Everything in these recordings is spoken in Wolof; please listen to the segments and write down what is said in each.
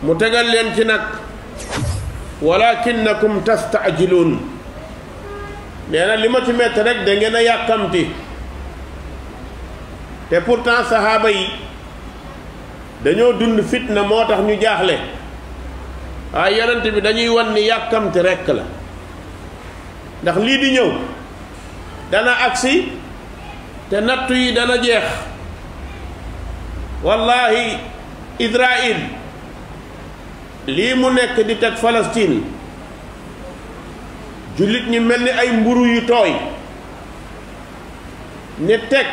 mu tegal leen ci nag walakinnakum tastaajiluun nee na li ma ci metti rek da ngeen a yàkkamti te pourtant sahaaba yi dañoo dund fitna moo tax ñu jaaxle waaye yonent bi dañuy wan ni yàkkamti rekk la ndax lii di ñëw dana agsi te nattu yi dana jeex wallahi Israël lii mu nekk di teg Palestine jullit ñi mel ni ay mburu yu tooy ne teg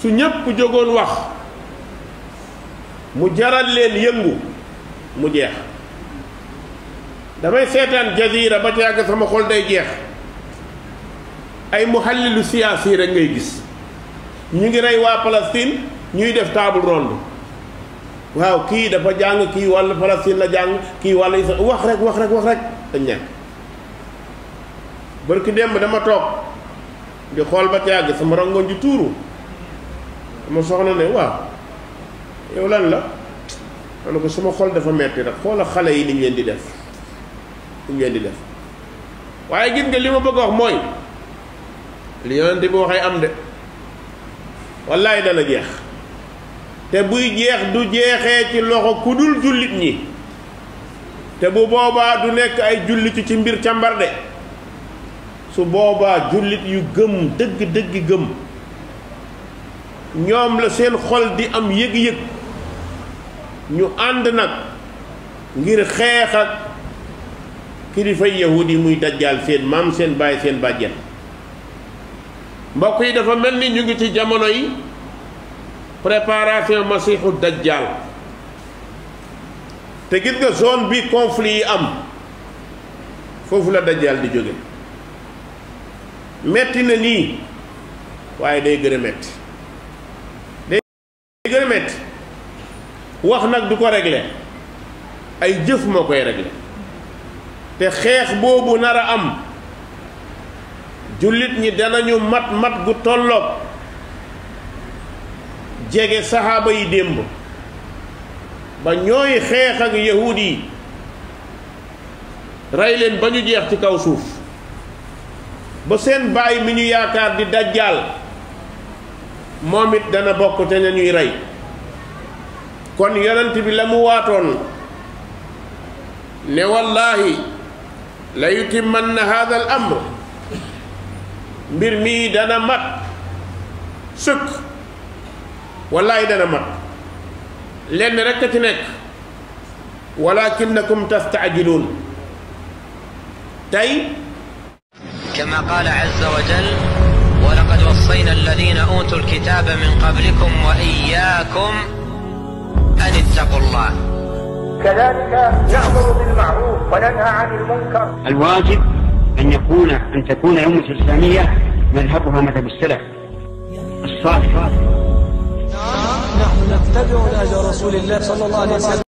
su ñépp jógoon wax mu jaral leen yëngu mu jeex damay seetaan jazira ba ca yàgg sama xol day jeex ay muhallilu siyaasi rek ngay gis ñu ngi rey waa Palestine ñuy def table ronde waaw kii dafa jàng kii wàllu Palestine la jàng kii wàllu Israël wax rek dañ nekk barki démb dama toog di xool ba ca yàgg sama rangoon ji tuuru sama soxna ne waaw yow lan la ma ne ko sama xol dafa metti rek xoola xale yi niñ leen di def waaye gis nga li ma bëgg a wax mooy li yonent bi waxee am de wallaay dana jeex te buy jeex du jeexee ci loxo ku dul jullit ñi te bu boobaa du nekk ay jullitu ci mbir càmbar de su boobaa jullit yu gëm dëgg gëm ñoom la seen xol di am yëg-yëg ñu ànd nag ngir xeex ak kilifay yahud yi muy dajjaal seen maam seen baay seen bàjjen mbokk yi dafa mel ni ñu ngi ci jamono yi préparation masiixu dajjaal te gis nga zone bi conflit yi am foofu la dajjaal di jóge metti na nii waaye day gën a metti wax nag du ko régler ay jëf moo koy régler te xeex boobu nar a am jullit ñi danañu mat gu tolloog jege saxaaba yi démb ba ñooy xeex ak yahuud yi rey leen ba ñu jeex ci kaw suuf ba seen baay mi ñu yaakaar di dajjaal moom it dana bokk te ñuy rey kon yonent bi la mu waatoon ne wallahi la yutimmanna hada al amr mbir mii dana mat sëkk wallahi dana mat lenn rekk a ci nekk walakinnakum tastaajiluun tey كما قال عز وجل ولقد وصينا الذين أوتوا الكتاب من قبلكم وإياكم أن اتقوا الله كذلك نأمر بالمعروف وننهى عن المنكر. الواجب أن تكون الأمة الإسلامية مذهبها مذهب السلف الصالح. نحن نتبع نهج رسول الله صلى الله عليه وسلم.